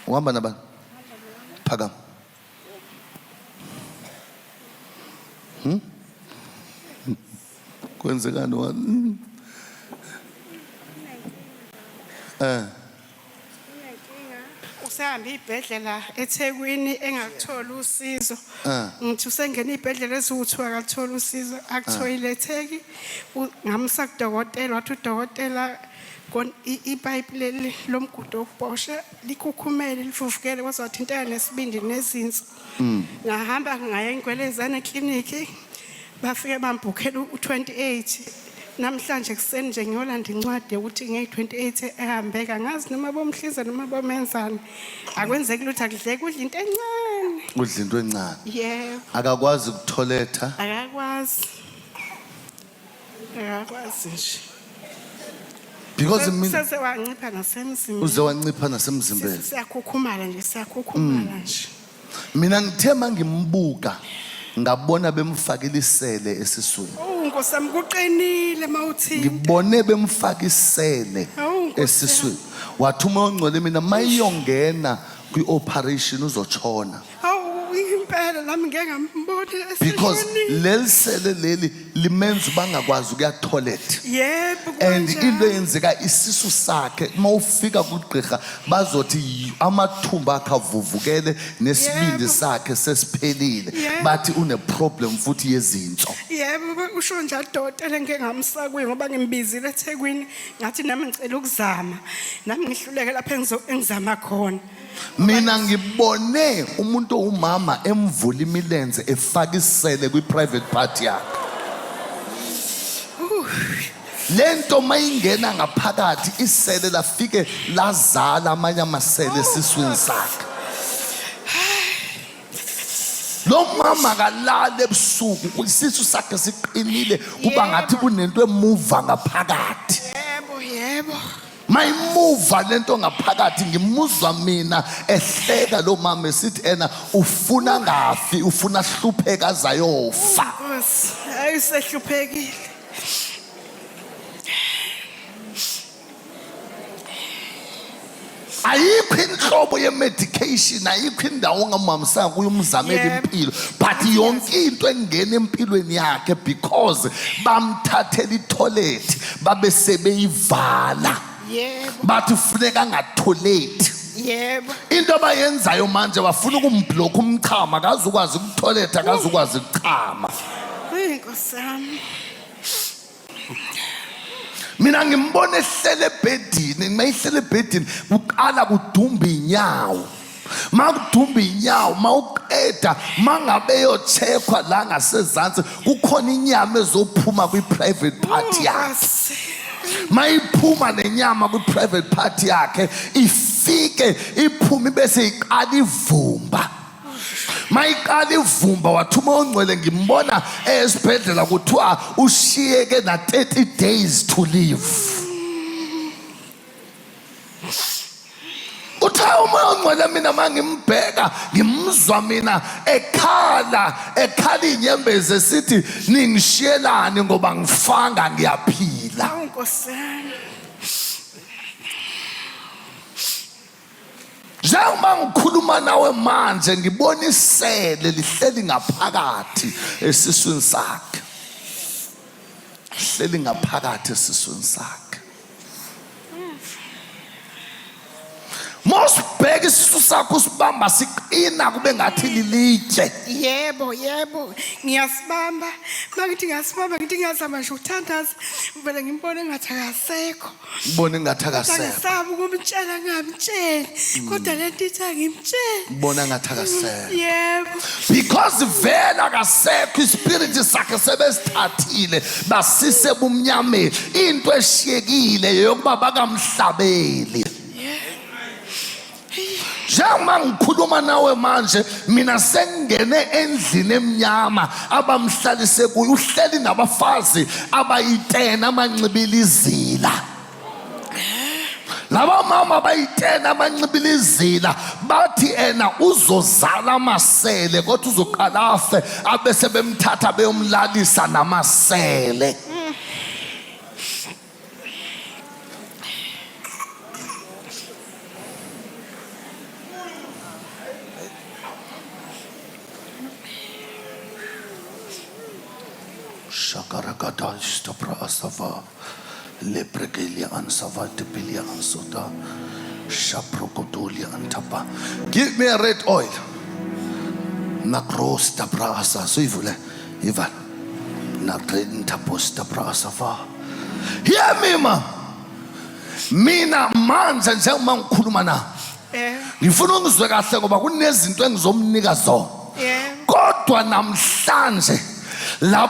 Uhamba nabani? Phakama. Kwenzekani wa? Eh. Usehambe ibhedlela eThekwini engakutholi usizo. Eh. Ngithi usengena ibhedlela eziwu-2 akalutholi usizo, akuthoyiletheki. Ngamsa kudokotela wathi udokotela ipayipi leli lomgudu wokubhosha likhukhumele livuvukele kwaze wathinteka nesibindi nezinso. Ngahamba ngaya eNgwelezane eklinikhi bafike bambhukhela u-28 namhlanje ekuseni nje ngiyolanda incwadi yokuthi ngeyi-28 ehambeka ngazi noma bomhliza noma bomenzani akwenzeki lutho akudleki udla into encane. Udla into encane. Yebo. Akakwazi ukutholetha. Akakwazi, akakwazi nje. Because mina seze wancipha nasemzimbeni. Uze wancipha nasemzimbeni. Siyakhukhumala nje, siyakhukhumala nje. Mina ngithe mangimbuka ngabona bemfakile isele esiswini. Oh Nkosi yami, kuqinile mawuthi. Ngibone bemfaka isele Awu, Nkosi esiswini. Wathi uMoya oNgcwele mina mayiyongena kwi-operation uzochona. Awu impela nami ngeke ngambona Because eseshonile. leli sele leli limenza bangakwazi ukuya toilet. Yebo And kunjalo. into eyenzeka isisu sakhe uma ufika kugqirha bazothi amathumba akhe avuvukele nesibindi sakhe sesiphelile. Bathi une problem futhi yezinso. Yebo, usho njalo dokotela, ngike ngamsa kuye ngoba ngimbizile eThekwini ngathi nami ngicela ukuzama. Nami ngihluleke lapha engizama khona. Mina ngibone umuntu owumama emvula imilenze efaka isele kwi-private part yakhe. Lento mayingena ngaphakathi isele lafike lazala amanye amasele esiswini sakhe. Lo mama kalala ebusuku, isisu sakhe siqinile, kuba ngathi kunento emuva ngaphakathi. Yebo, yebo. Mayimuva lento ngaphakathi ngimuzwa mina ehleka lo mama esithi ena ufuna ngafi, ufuna hlupheka azayofa. Nkosi, hayi sehluphekile. Ayikho inhlobo ye-medication, ayikho indawo ongamhambisanga kuyo umzamela impilo, but yonke into engena empilweni yakhe because bamthathela ithoyilethi babe sebeyivala. Bathi funeka angatholethi. Into abayenzayo manje bafuna ukumbhlokha umchama, akazukwazi ukutholetha, akazukwazi ukuchama. Eyi Nkosi yami. Mina ngimbona ehlele ebhedini, mayihlele ebhedini kuqala kudumba inyawo. Makudumba inyawo, mawuqeda mangabe yocheckwa la ngasezansi kukhona inyama ezophuma kwi-private part yakhe. Mayiphuma nenyama kwi-private part yakhe ifike iphume bese iqala ivumba. Mayiqala ivumba wathi uMoya oNgcwele ngimbona esibhedlela kuthiwa ushiyeke na 30 days to live. Uthe uMoya oNgcwele mina mangimbheka ngimzwa mina ekhala, ekhala inyembezi esithi ningishiyelani ngoba ngifanga ngiyaphila. Awu Nkosi yami. Njengoba ngikhuluma nawe manje ngibona isele lihleli ngaphakathi esiswini sakhe. Hleli ngaphakathi esiswini sakhe. Mosibheka isisu sakho usibamba siqina kube ngathi lilitshe. Yebo, yebo, ngiyasibamba. Mangithi ngiyasibamba, ngithi ngiyazama nje ukuthandaza, ngivele ngimbone engathi akasekho. Ubone ngathi akasekho. Angisabi ukumtshela ngingamtsheli. Kodwa le nto ithi angimtsheli. Ubona ngathi akasekho. Yebo. Because vele akasekho, ispirit sakhe sebesithathile basise ebumnyameni. Into eshiyekile yokuba bakamhlabeli. Njengoba ngikhuluma nawe manje mina sengingene endlini emnyama abamhlalise kuyo, uhleli nabafazi abayi-10 abancibile izila. Laba mama abayi-10 abancibile izila bathi ena uzozala amasele kodwa uzoqala afe abese bemthatha beyomlalisa namasele. Shakarakata stopra asava leprekelia ansava tepelia ansota shaprokotolia antapa. Give me a red oil. Nakrosta brasa suyivule ivan. Nakrenta posta brasa fa. Hear me ma. Mina manje njengoba ngikhuluma na. Ngifuna ungizwe kahle ngoba kunezinto engizomnika zona. Yebo. Kodwa namhlanje la